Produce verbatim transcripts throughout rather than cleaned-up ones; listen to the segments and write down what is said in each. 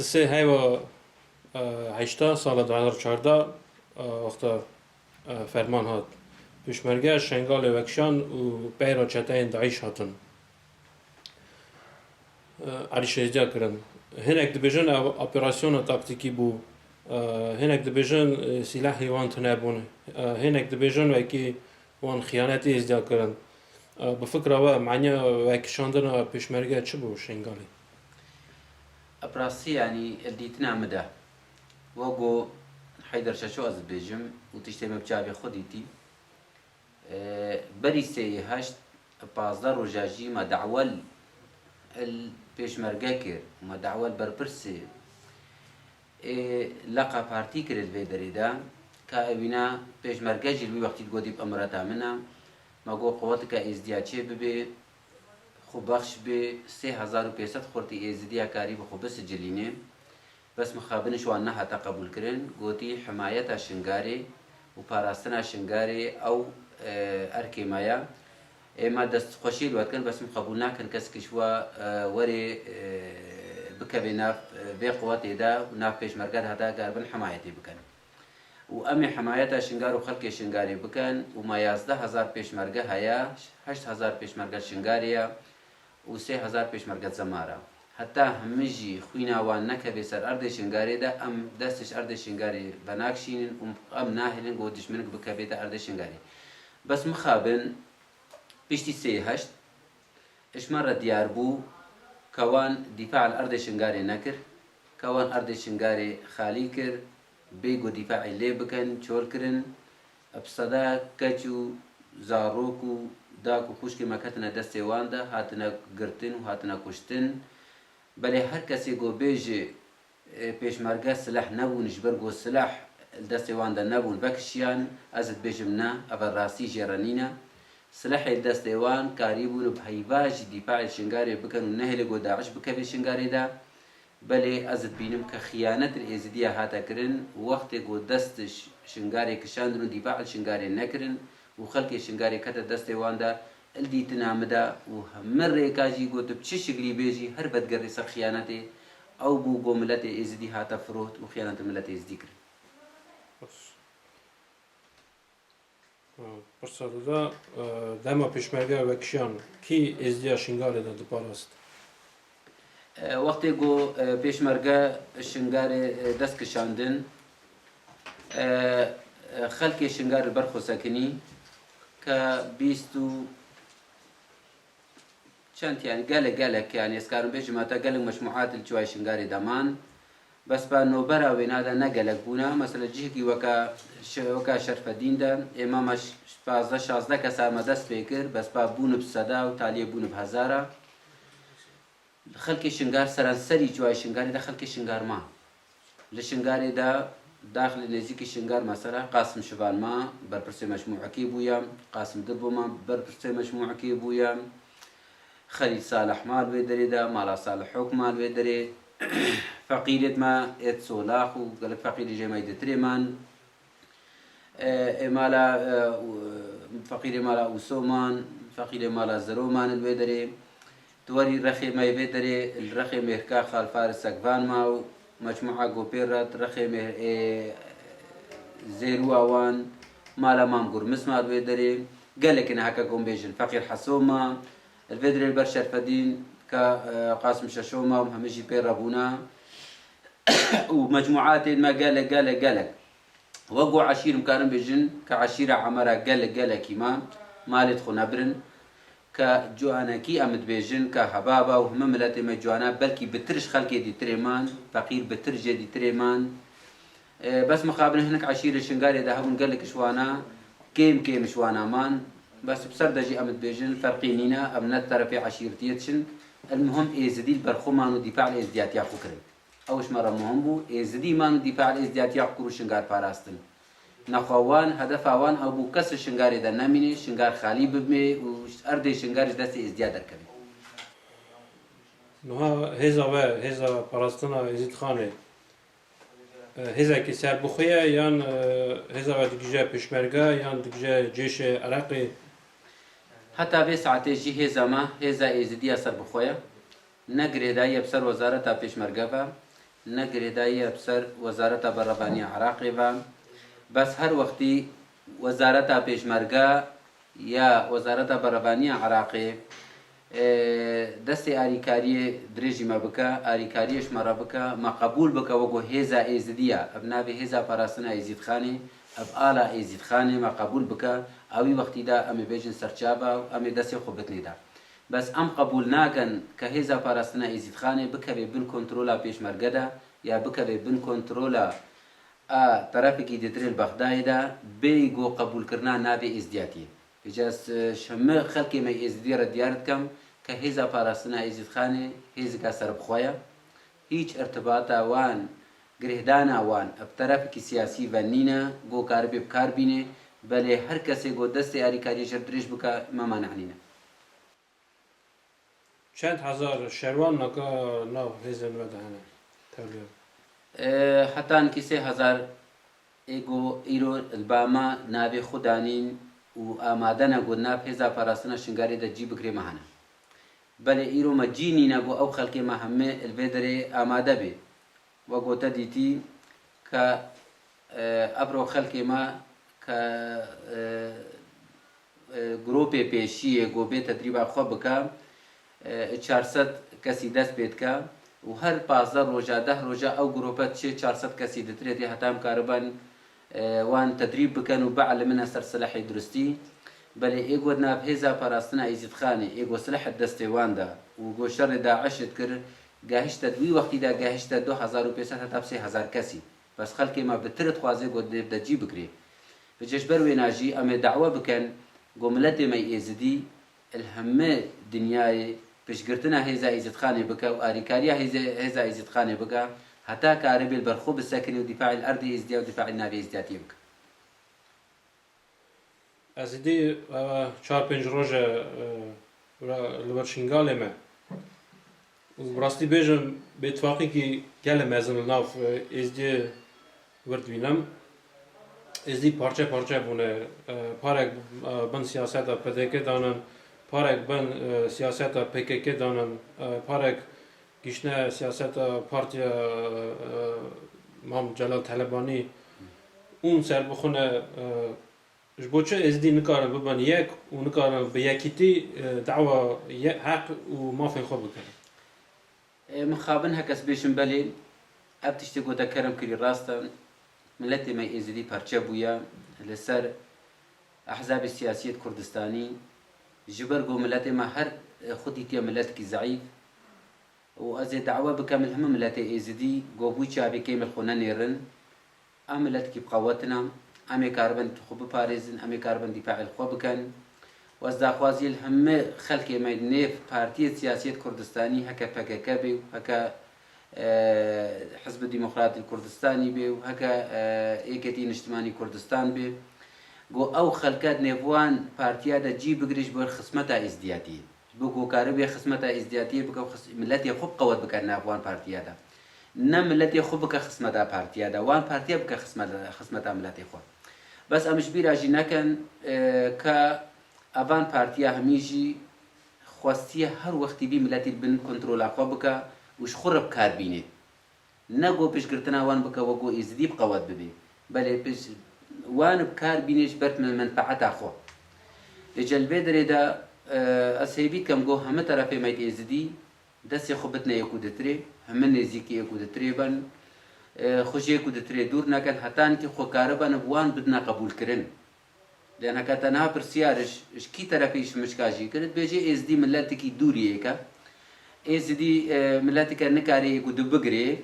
Sê heyva, e, heşta sala du hezar çardeh, e, wexta, e, ferman hat. Pêşmerge Şengalê vekişand û peyra çeteyên DAIŞ hatin. E, êrîşa êzdiya kirin. Hinek dibêjin ev operasyona taktîkî bû. E, hinek dibêjin, e, sîlehê wan tune bûn. E, hinek dibêjin wekî wan xiyanetê êzdiya kirin. E, bi fikra we, maniya vekişandina pêşmerge çi bû Şengalê? Bi rastî, yanî, li dîtina min de, wek ku Heyder Şaşo ez dibêjim û tiştê me bi çavê xwe dîtî, e, berî sê yê heşt, pazdeh roja jî me dawel li pêşmerge kir, me dawel berpirsê ê leqa partî kir li vê derê de, ka evîna pêşmerge jî li wî wextî digot, dî bi emireta min e, me got quweteke êzdiya çê bibe, xwebexş be, sê hezar û pênc sed xurtî êzidiya karî bi xwe bisicilîne. Bes mixabin ji wan nehate qebûlkirin, gotî, himayeta Şingarê û parastina Şingarê ew, e, erkê me ye. Ê me destxweşî li we dikin, bes min qebûl nakin kesekî ji we, e, werê, e, bikeve nav, e, vê quwetê de û nav pêşmerge de heta kar bin himayetê bikin. Û em ê himayeta Şingar û xelkê Şingarê bikin û me yazdeh hezar pêşmerge heye, heşt hezar pêşmerge Şingarê ye û sê hezar pêşmerge Zemara. Heta hemî jî xwîna wan nekeve ser erdê Şingarê de, em destê ji erdê Şingarê venakişînin û em nahêlin ku dişminik bikevête erdê Şingarê. Bes mixabin piştî sê heşt, ji me re diyar bû ka wan dîfa li erdê Şingarê nekir, ka wan erdê Şingarê xalî kir, bê ku dîfaê lê bikin, çol kirin. Bi seda keç û zarok û dak û xwişkê me ketine destê wan de, hatine girtin û hatine kuştin. Belê her kesê ku bêje, e, pêşmerge silah nebûn, ji ber ku silah li destê wan de nebûn, vekişiyan, ez dibêjim ne, ev rastî jê re nîne. Silahê li destê wan karîbûn bi heyva jî dîfaê Şingarê bikin û nehêle ku DAIŞ bikeve Şingarê de. Belê ez dibînim ke xiyanet li Êzidiya hate kirin, wextê ku dest ş-, Şingarê kişandin û dîfa li Şingarê nekirin û xelkê Şingarê kete destê wan de, li dîtina min de û hemî rêka jî ku tu bi çi şiklî bêjî, her vedigerî ser xiyanetê, ew bû ku miletê Êzidî hate firoht û xiyanetê miletê Êzidî kirin. Pirsa dida, e, dema pêşmerge vekişiyan kî Êzdiya Şingalê de diparast? E, wextê ku, e, pêşmerge Şingalê, e, dest kişandin, e, e, xelkê Şingalê li ber xwe sekinî ke bîst û çend, yanî gelek, gelek, yanî ez karim bêjim, heta gelek mecmuat li çiyayê Şingalê de man. Bes pa nobera wêna de ne gelek bûna. Mesela cihekî weka şe-, weka Şerfedîn de ê me, me ş-, pazdeh şazdeh kesa me dest pê kir, bes pa bûn bi seda û taliyê bûn bi hezara. Xelkê Şingar seranserî çiyayê Şingarê de xelkê Şingar man. Li Şingarê de daxilî nêzîkî Şingar mesela Qasim Şivan ma berpirsê mecmûekê bûye, Qasim Dirbo ma berpirsê mecmûekê bûye, Xelîl Salih ma li wê derê de, Mala Salih Hok ma li wê derê, feqîrêt me êt Solax û gelek feqîrê jê me yê ditirê man. E, ê mala, e, û, feqîrê mala Ûso man, feqîrê mala Zero man li wê derê. Tu werî rexê me yê vê derê, li rexê mêrka Xal Faris Sekvan ma û mecmûa Gopêret, rexê mêr-, ê, zêrûa wan, mala Mam Gurmis ma li wê derê. Gelekî ne heke ku em bêjin. Feqîr Heso ma, li vê derê li ber Şerfedîn, ka, e, Qasim Şaşo ma û hemî jî pê re bûna. Û mecmûatên me gelek, gelek, gelek. Wek ku eşîr, em karin bêjin ke eşîra Emera gelek, gelekî me malê xwe nebirin, ke cuanekî em dibêjin ke hebaba û hemî miletê me cuana, belkî bitir ji xelkê dîtirê man, feqîr bitir jê dîtirê man. E, bes mixabin hinek eşîrê Şingalê de hebûn, gelek ji wana kêm kêm ji wana man. Bes bi ser de jî em dibêjin ferqî nîne, em ne terefê eşîretiyê diçin. El muhim Êzidî li ber xwe man û dîfa li êzdiyatiya xwe kirin. Ew ji me re muhim bû. Êzidî man û dîfa li êzdiyatiya xwe kir û Şingar parastin. Nexwe wan, hedefa wan ew bû kes li Şingarê de nemîne, Şingar xalî bibê û erdê Şingar ji destê êzdiya derkeve. Niha hêza we, hêza parastina Êzîdxanê, e, hêzekî serbixwe ye yan, e, hêza we digije pêşmerge yan digije cêşê Iraqê? Heta vê saetê jî hêza me, hêza Êzidiya serbixwe ye. Ne girêdayî ye bi ser wezareta pêşmerge ve, ne girêdayî ye bi ser Wezareta Berevanî ya Iraqê ve. Bes her wextî Wezareta Pêşmerge ya Wezareta Berevanî ya Iraqê, e, destê arîkariyê dirêjî me bike, arîkariyê ji me re bike, me qebûl bike weko hêza Êzidî ya, ev navê Hêza Parastina Êzîdxanê, ev ala Êzîdxanê me qebûl bike, a wî wextî de em ê bêjin serçava û em ê destê xwe bidinê de. Bes em qebûl nakin ke Hêza Parastina Êzîdxanê bikeve bin kontrola Pêşmerge de ya bikeve bin kontrola a terefekî dîtirê li Bexdayê de bêyî ku qebûlkirina navê Êzdiyatiyê. Vêca ez, e, ji hemû xelkê me Êzidî re diyar dikim ke Hêza Parastina Êzîdxanê hêzika serbixwe ye. Hîç irtibata wan, girêdana wan bi terefekî siyasî ve nîne, ku karibê bi kar bînê, belê her kesê ku destê alîkariyê ji re dirêj bike, me mane nîne. Çend hezar şerwan naka nav hêzên we de hene? Tevliyan. E, heta nikî sê hezar ê ku îro li ba me navê xwe danîn û amade ne ku nav Hêza Parastina Şingalê de cî bigirê me hene. Belê îro me cî nîne ku ew xelkê me hemê li vê derê amade bê. We gote dîtî ke, e, evro xelkê me ke, e, e, gropê pêşiyê ku bê tedrîba xwe bike, e, çar sed kesî dest pê dike û her pazdeh roja, deh roja ew grope çê çar sed kesî ditirê tê heta em karibin, e, wan tedrîb bikin û bielimin ser silehê durustî. Belê ê ku nav Hêza Parastina Êzîdxanê, ê ku sileh di destê wan de û ku şerê DAIŞê dikir, gehişte di wî wextî de gehişte du hezar û pênc sed heta bi sê hezar kesî. Bes xelkê me bi tir dixwaze ku nêv de cî bigirê. Vêca ji ber wêna jî em ê dawe bikin ku miletê me yê Êzidî li hemî dinyayê piştgirtina hêza Êzîdxanê bike û arîkariya hêzê, hêza Êzîdxanê bike, heta karibê li ber xwe bisekinê û dîfaî li erdê Êzidiya û dîfaî li navê Êzidiyatiyê bike. Ez êdî, e, çar pênc roj e, e, li ber Şingalê me. Û bi rastî bêjim, bêtifaqîkî gelek mezin li nav, e, Êzdiyê wir dibînim. Êzdî parçe parçe bûne. E, parek, e, bin siyaseta P D K danin, parek bin, e, siyaseta P K K danin, e, parek giştine siyaseta partiya, e, Mam Celal Telebanî ûn serbixwe ne, e, Ji bo çi Êzidî nikarin bibin yek û nikarin bi yekîtî, e, dawa ye-, heq û mafên xwe bikin? E, mixabin heke ez bêjim belê, ev tiştê ku te kerem kirî rast e. Miletê me Êzidî parçe bûye li ser ehzabê siyasiyê di Kurdistanî. Ji ber ku miletê me her, e, xwe dîtiye miletekî zeîf. Û ez ê dawe bikim li hemû miletê Êzidî, ku bi wî çavê kêm li xwe nenêrin. Em miletekî biqewetin e, em ê karibin xwe biparêzin, em ê karibin dîfaê li xwe bikin. Û ez daxwaziyê li hemû xelkê me nêv partiyê siyasiyê di Kurdistanî, heke P K K bê û heke, e, Hizbi Demokratî Kurdistanî bê û heke, e, Êketî Niştimanî Kurdistan bê, ku ew xelke di nêv wan partiya de cî bigire ji bo xizmeta Êzdiyatiyê. Ji bo ku karibe xizmeta Êzdiyatiyê bike û xis-, miletê xwe bi qewet bike nav wan partiya de. Ne miletê xwe bike xizmeta partiya de, wan partiya bike xizmeta, xizmeta miletê xwe. Bes em ji bîra jî nekin, e, ke evan partiya hemî jî xwestiye her wextî vî miletî li bin kontrola xwe bike û ji xwe re bi kar bîne. Ne ku piştgirtina wan bike weko Êzidî bi qewet bibe. Belê piş-, wan bi kar bîne ji ber men-, menfeeta xwe. Ê, ji li vê derê de, e, ez hêvî dikim ku hemû terefê me yê Êzidî destê xwe bidine yek û ditirê, hemû nêzîkî yek û ditirê bin, e, xwe ji yek û ditirê dûr nekin, heta nikî xwe karibin bi wan bidine qebûlkirin. Lê heke te niha pirsiyar ji, ji kî terefê ji mişka jî kir, dibêje Êzdî miletikî dûrî yêk e. Êzidî, e, miletike nikarê yêk û du bigirê.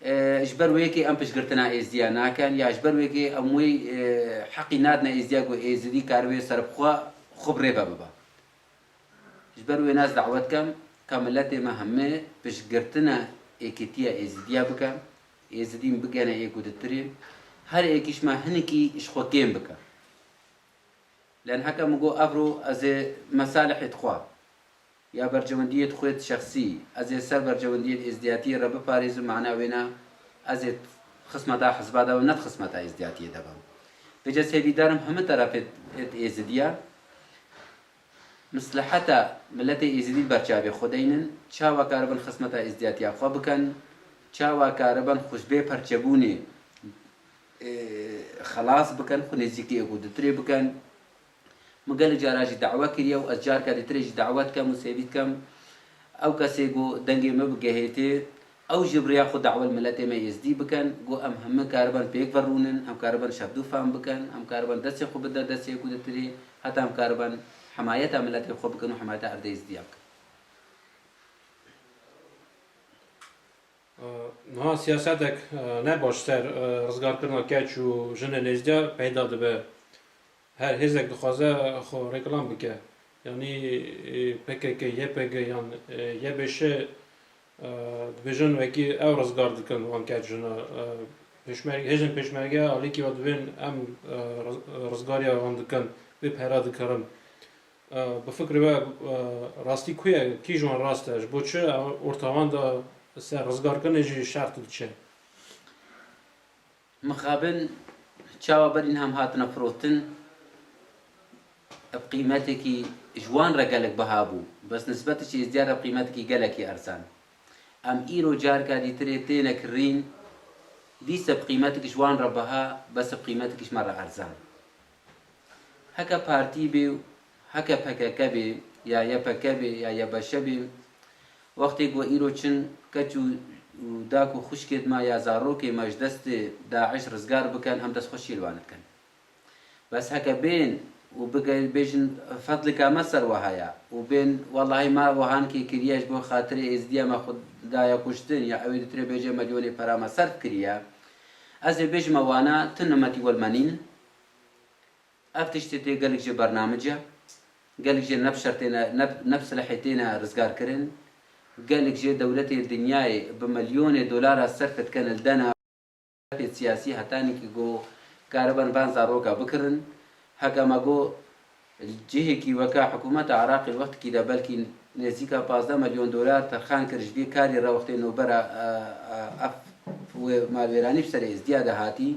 E, ji ber wê yekê em piştgirtina Êzdiya nakin ya ji ber wê yekê em wê, e, heqî nadine Êzdiya ku Êzidî karibe seribxwe xwe bi rê ve bibe. Ji ber wê ez dawet dikim ka miletê me hemê piştgirtina êkîtiya Êzidiya bike, Êzidîn bigene êk û ditirê, her êkî ji me hinekî ji xwe kêm bike. Lê heke min got evro ez ê mesalihê xwe ya berjewendiyê xwe şexsî, ez ê ser berjewendiyê Êzdiyatiyê re biparêzim, mana wêna ez ê xismeta hizba de bim, ne xismeta Êzdiyatiyê de bim. Vêca ez hêvîdar im hemû terefê Êzidiya, Misleheta miletê Êzidî li ber çavê xwe deynin, çawa karibin xizmeta Êzdiyatiya xwe bikin, Çawa karibin xwe ji bê perçebûnê, e, xelas bikin, xwe nêzîkî êk û dutirê bikin. Min gelek cara jî dawe kiriye û ez carka dîtirê jî dawe dikim û sêvî dikim. Ew kesê ku dengê min bigehêtê, ew jî bi rêya xwe dawe li miletê me Êzdî bikin, ku em hemû karibin pêk ve rûnin, em karibin şevdû fam bikin, em karibin destê xwe bidin destê êk û dutirê, heta em karibin hemayeta miletê xwe bikin û hemayeta erdê Êzdiya bikin. Niha siyasetek, e, ne baş ser, e, rizgarkirina keç û jinên Êzdiya peyda dibe. Her hêzek dixwaze xwe reklam bike. Yanî, e, P K K, Y P G yan, e, Y B Ş, e, dibêjin wekî ew rizgar dikin wan keç jina. E, pêşmer-, hêzên pêşmerge alîkî ve dibên em, e, riz-, rizgariya wan dikin, wê pera dikirin. E, bi fikrê we, e, rastî ku ye? Kî ji wan rast e? Ji bo çi orta wan de ser rizgarkirinê jî şert diçe? Mixabin çawa berî niha em hatine firotin, bi qîmetekî ji wan re gelek biha bû. Bes nisbetê ji Êzdiya re bi qîmetekî gelekî erzan. Em îro carka dîtirê têne kirîn, dîse bi qîmetekî ji wan re biha, bes bi qîmetekî ji me re erzan. Heke partî bê, heke P K K bê, ya Y P K bê, ya Y B Ş bê, wextê ku îro çin keç û, û dak û xwişkê me ya zarokê me ji destê DAIŞ rizgar bikin, em destxweşiyê li wan dikin. Bes heke bên û bige-, bêjin fedlika me ser we heye û bên wellahî me wehankê kiriye ji bo xatirê Êzdiya me xwe daye kuştin ya ew ê dîtirê bêje milyonê pera me serf kiriye, ez ê bêjime wana tu nimetî welmenîn. Ev tiştê tê gelek jê bernamic e, gelek jê ne bi şer têne, ne, ne bi silehê têne rizgarkirin, gelek jê dewletê dinyayê bi milyonê dolara serf dikin li dena siyasî hetanî ku kariban van zaroka bikirin. Heke me got cihekî weke hikûmeta Iraqê li wextekî de belkî nêzîka pazdeh milyon dolar terxan kir ji vê karê re wextê nobera, e, e, ev wê malwêranî bi serê Êzdiya de hatî.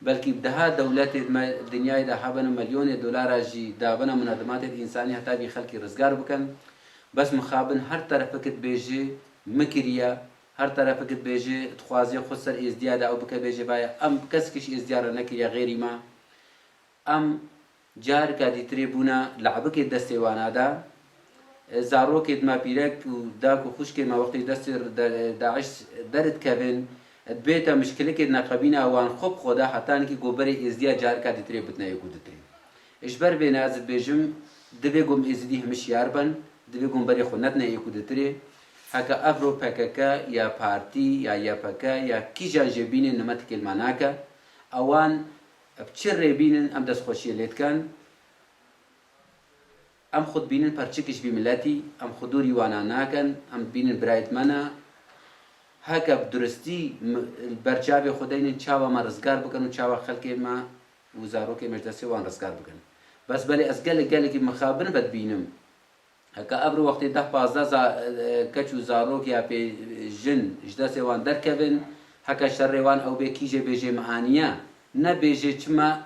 Belkî bi deha dewletê me dinyayê de hebin milyonê dolara jî dabine munezdematê însanî heta vî xelkî rizgar bikin. Bes mixabin her terefik dibêje min kiriye, her terefik dibêje dixwaze xwe ser Êzdiya de ew bike bêje vaye em kesekî ji Êzdiya re nekiriye xêrî me. Em carika dîtirê bûne le'bikê destê wana de. Zarokê me pîrek û dak û xwişkê me wextê ji destê de-, DAIŞ derdikevin, dibête mişkilikê di neqebîna wan xwe bi xwe de hetanîkî ku berê Êzdiya carika dîtirê bidine êk û dîtirê. Ji ber vê ne ez dibêjim, divê ku em Êzidî hemî şiyar bin, divê ku em berê xwe nedine êk û dîtirê. Heke evro P K K ya partî ya Y P K ya kîjan jê bînin nimetikê li me nake. Ewan bi çi rê bînin em destxweşiyê lê dikin. Em xwe dibînin perçik ji vî miletî, em xwe dûrî wana nakin, em dibînin birayê me ne. Heke bi duristî mi-, li ber çavê xwe deynin çawa me rizgar bikin û çawa xelkê me û zarokê me ji destê wan rizgar bikin. Bes belê ez gelek gelekî mixabin vedibînim. Heke evro wextê deh pazdeh za-, e, keç û zarok ya pê jin ji destê wan derkevin, heke şerê wan ew bê kî jê bêjê me aniye, ne bêjê çima,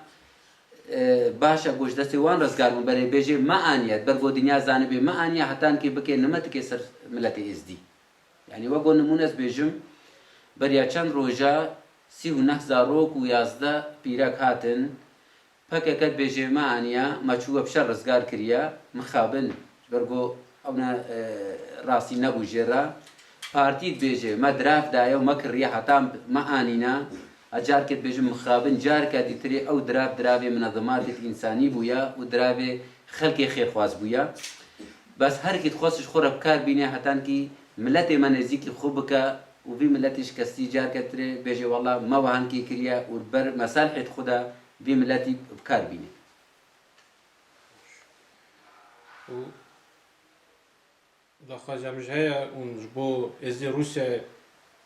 e, baş e ku ji destê wan rizgar bûn, berê bêjê me aniye, ber ku dinya zanibê me aniye, hetankê bikê nimetikê ser miletê Êzdî. Yanî wek ku nimûne ez bêjim, beriya çend roja sî û neh zarok û yazdeh pîrek hatin, P K K dibêje me aniye, me çû we bi şer rizgar kiriye, mixabin, ji ber ku ew ne, e, rastî nebû jê re. Partî dibêje me dirav daye û me kiriye heta me anîne. Ez carkê dibêjim mixabin, carka dîtirê ew dirav diravê minezimatê însanî bûye û diravê xelkê xêrxwaz bûye. Bes her kî dixwest ji xwe re bi kar bîne hetankî miletê me nêzîkî xwe bike û vî miletî şikestî carke tirê bêje wela me wehankî kiriye û li ber meselhê xwe de vî miletî bi kar bîne. Û daxwaza min jî heye û ji bo Êzdî Rûsyayê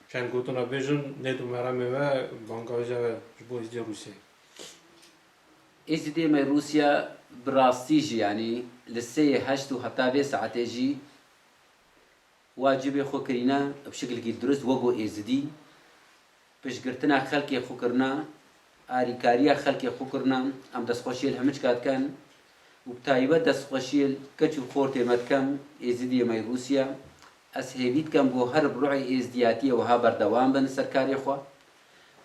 çend gotina bêjin, nêt û meremê we, bangavêja we ji bo Êzdî Rûsyayê. Êzidê me Rûsya bi rastî jî, yanî li sê yê heşt û heta vê saetê jî wacibê xwe kirîne bi şikilkî dirust wek ku Êzidî piştgirtina xelkê xwe kirine, arîkariya xelkê xwe kirine, em destxweşiyê li hemiçka dikin û bi taybet destxweşiyê li keç û xortê me dikin, Êzidiyê me yê Rûsya. Ez hêvî dikem ku her bi ruhê êzdiyatiyê wiha berdewam bin li ser karê xwe.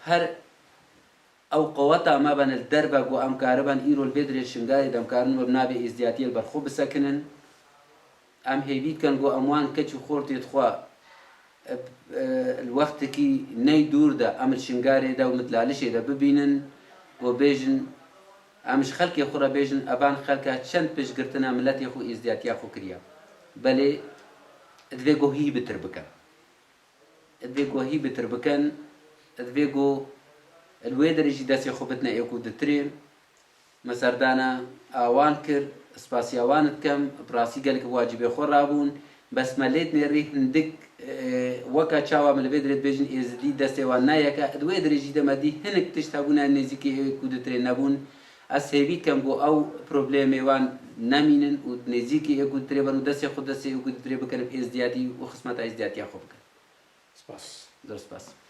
Her ew qeweta me be li derve ku em karibin îro li vê dirê Şingalê de em karin bi navê êzdiyatiyê li ber xwe bisekinin. Em hêvî dikin ku em wan keç û xortê xwe, e, e, li wextekî ney dûr de em li Şingalê de û Mitlalişê de bibînin, ku bêjin, em ji xelkê xwe re bêjin, evan xelka çend piştgirtina miletê xwe êzdiyatiya xwe kiriye. Belê divê ku hî bitir bikin. Divê ku hî bitir bikin, divê ku li wê derê jî destê xwe bidine êk û ditirê. Me serdana awan kir, spasiya wan dikim, bi rastî gelek bi wacibê xwe rabûn, bes me lê dinêrî hindik, e, weka çawa me li vê dirê dibêjin êzidî destê wan ne yek e, di wê dirêjî de me dî hinek tişt hebûne nêzîkî êk û ditirê nebûn. Ez hêvî dikim ku ew problemê wan nemînin û nêzîkî êk û ditirê bin û destê xwe destê êk û ditirê bikin bi êzdiyatî û xizmeta êzdiyatiya xwe bikin. Spas. Zor spas.